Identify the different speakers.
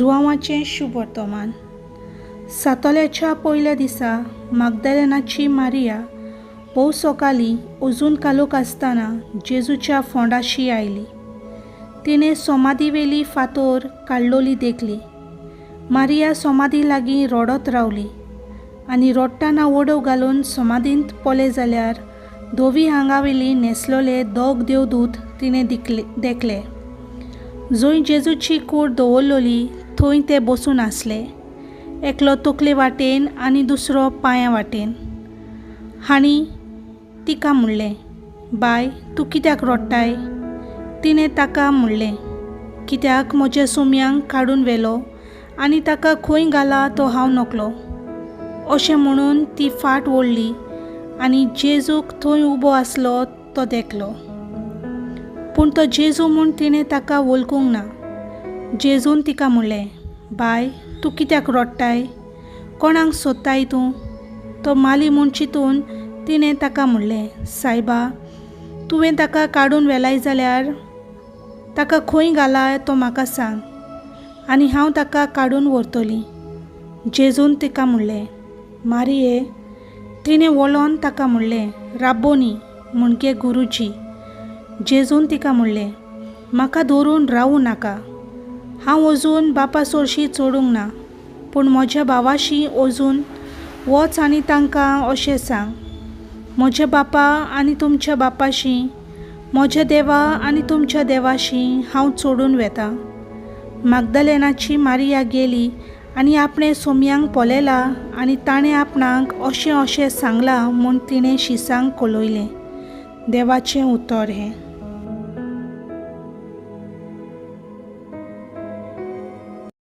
Speaker 1: जुवांवाचें शुभवर्तमान. सातोल्याच्या पयल्या दिसा मागदालेनाची मारिया भोव सकाळीं अजून कालोख आसतना जेजूच्या फोंडाशी आयली. तिणें समाधीवेली फातोर काडलोली देखली. मारिया समाधी लागीं रडत रावली आनी रडटना वडोव घालून समाधींत पळय जाल्यार धवी आंगावेली न्हेसलोले दोग देवदूत तिणें दिकले देखले. जंय जेजूची कूड दवरलोली थंय ते बसून आसले, एकलो तकले वाटेन आनी दुसरो पांया वाटेन. हांणी तिका म्हणलें, बाय तूं कित्याक रडटाय? तिणें ताका म्हणलें, कित्याक म्हज्या सोमयांक काडून व्हेलो आनी ताका खंय घाला तो हांव नकलो. अशें म्हणून ती फाट ओडली आनी जेजूक थंय उबो आसलो तो देखलो. पूण तो जेजू म्हूण तिणें ताका वळखूंक ना. जेजून तिका म्हणलें, बाय तूं कित्याक रडटाय? कोणाक सोदताय तूं? तो माली म्हूण चिंतून तिणें ताका म्हणलें, सायबा, तुवें ताका काडून व्हेलाय जाल्यार ताका खंय घाला तो म्हाका सांग आनी हांव ताका काडून व्हरतलीं. जेजून तिका म्हणलें, मारिये. तिणें वळोन ताका म्हणलें, राब्बोनी, म्हणजे गुरुजी. जेजून तिका म्हणलें, म्हाका धरून रावूं नाका, हांव अजून बापा सोरशी चडूंक ना, पूण म्हज्या भावाशी अजून वच आनी तांकां अशें सांग, म्हज्या बापा आनी तुमच्या बापाशी, म्हज्या देवा आनी तुमच्या देवाशी हांव चडून वेतां. मागदलेनाची मारिया गेली आनी आपणें सोमयांक पळयला आनी ताणें आपणाक अशें अशें सांगलां म्हूण तिणें शिसांक कळयलें. देवाचें उतर हें.